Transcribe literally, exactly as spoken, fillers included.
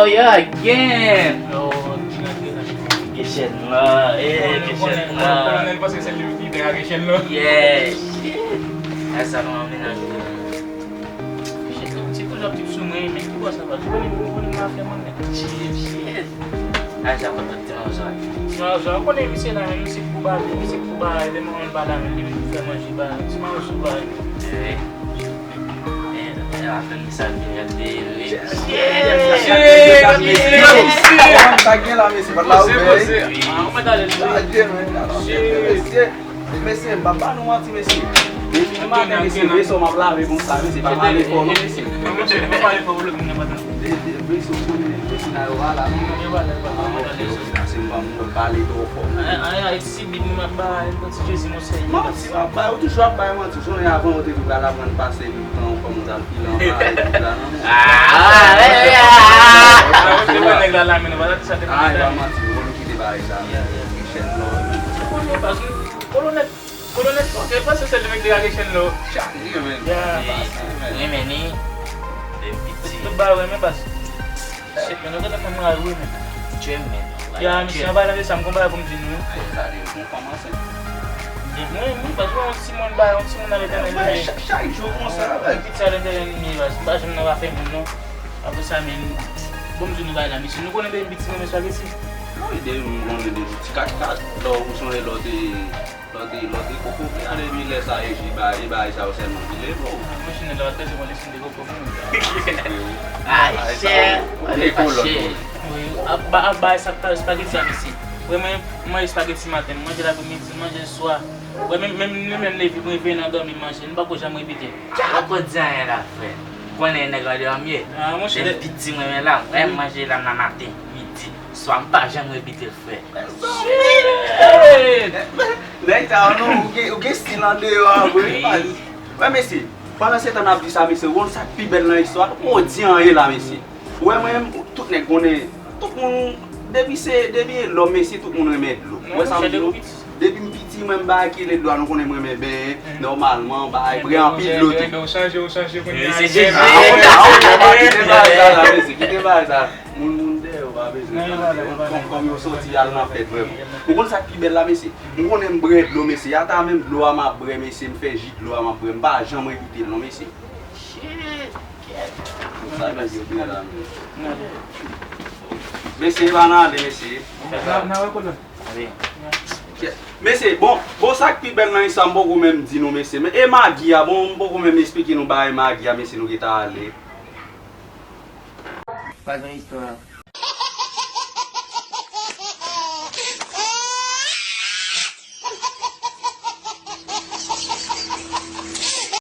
Oh, yo, again! Yo, ki nan gen la. Gen chèn la, eh, gen chèn la. Kolonèl panse se li ki te ka gen chèn la. Yeah, shit. Ay, sa kòman menaj ou ye? Shit, ti kouzòp tip sou mwen, men ki bò sa va? Ou konnen, ou konnen m ap fè mwen, men. Shit, shit. Ay, sa kontan ti manzwa. Ti manzwa, ou konnen misye la, men misye pou ba, misye pou ba, lè mwen ba la, men li menm pou fè manje ba, ti manzwa ba. Eh. Eh, eh, atann misye ap vin gade, wi. Sa gen la, mesye, pa t la ouvè. Mesye, mesye, m pa ba nou manti, mesye. Depi maten, mesye, veso m ap lave konsa, mesye, pa pale fò, non, mesye. De, de, veso, mesye, nan yo pa la, non. Ah, ok, ok, se m pa m pale twò fò. Ti bib nou ap bay, ti Jezi, Monseyè. Manti w ap bay, ou toujou ap bay manti. Jounen avan, ou te di w pral aprann pase tan w kòm ou t al pile anba epi la nan mwen. Ah, ah, ah, ah. Kolonèl la, la, men nou pa sa te. Ah, e pa manti, ou konnen ki te bay sa. Yeah, yeah. Ki chèn lò. Ou konnen, paske kolonèl, kolonèl, ok, paske se li menm ki te lage chèn lò. Chaje, men. Yeah. Wi, men ni, depi ti. Tout bagay, men, paske Shit, men, nou gentan fè m rayi wi, men. Tchè, men. Ya, misye, anba nan mesye, m gon bagay pou m di nou. Ay, sa de bon kòmanse. Mwen, mwen, pa jwe yon timoun ba, yon timoun nan Letènèl li ye. Chak, chak jou konsa, avèk. Piti a Letènèl li ye, baz. M pa janm nan pa fè moun, non. Apre sa, men, bon, m di nou bagay la, mesye. Nou konnen depi m piti, m renmen espageti. Wi, depi m konnen depi ti kat kat. Lò, ou sonje lò te Lòt, lòt koko, men depi lè sa, e, e ba, e bagay sa yo sèlman ki leve w. Mwen chine la, tèt mwen deside koko pou mwen. Ay, chè, ou te fache. Wi, ap ba, ap bay sa k ta espageti a, mesye. Wi, mwen, mwen espageti maten, mwen manje l apremidi, manje l swa. Wi, menm, menm, menm, menm leve, mwen veye nan dòmi, manje, m pako janm repete. Ou poko di anyen la, frè. Konnen nèg andeyò m ye. Ah, monchè. Depi piti, mwen, men la, mwen manje la nan maten, midi, swa, m pa janm repete l, frè. Shit! Nèg sa yo, non, ou gen, ou gen stil andeyò a vre. Wi. Wè, mesye, pandan se tan n ap di sa, mesye, ou konn sa k pi bèl nan istwa? Ou di anyen la, mesye. Ou wè, mwen menm, tout nèg konnen, tout moun, depi se, depi e lòm, mesye, tout moun renmen dlo. Ou wè sa m di nou? Depi m piti, mwen, m bay ki le dlo a, nou konnen m renmen benyen, nòmalman, bay, bwè anpil dlo tou. Ou chanje, ou chanje, kounye a. Wi, se jezi. Ah, ok, ah, ok, pa kite bagay sa la, mesye, kite bagay sa. Moun, moun dèyè yo pa bezwen tande. Kòm, kòm yo soti al nan fèt vrèman. Ou konn sa k pi bèl la, mesye? M konnen m bwè dlo, mesye. Ata menm dlo a m ap bwè, mesye. M fè ji dlo a m ap bwè. M pa janm repete l, non, mesye. Shit. Sa nèg yo byen la, mesye. Mesye, pa nan ale, mesye. N a, n a wè kote. Mesye, bon, bon, sa k pi bèl nan istwa, m poko menm di nou, mesye. Men, e magi a, bon, m poko menm esplike nou bagay magi a, mesye, nou gentan ale. Pa gen istwa.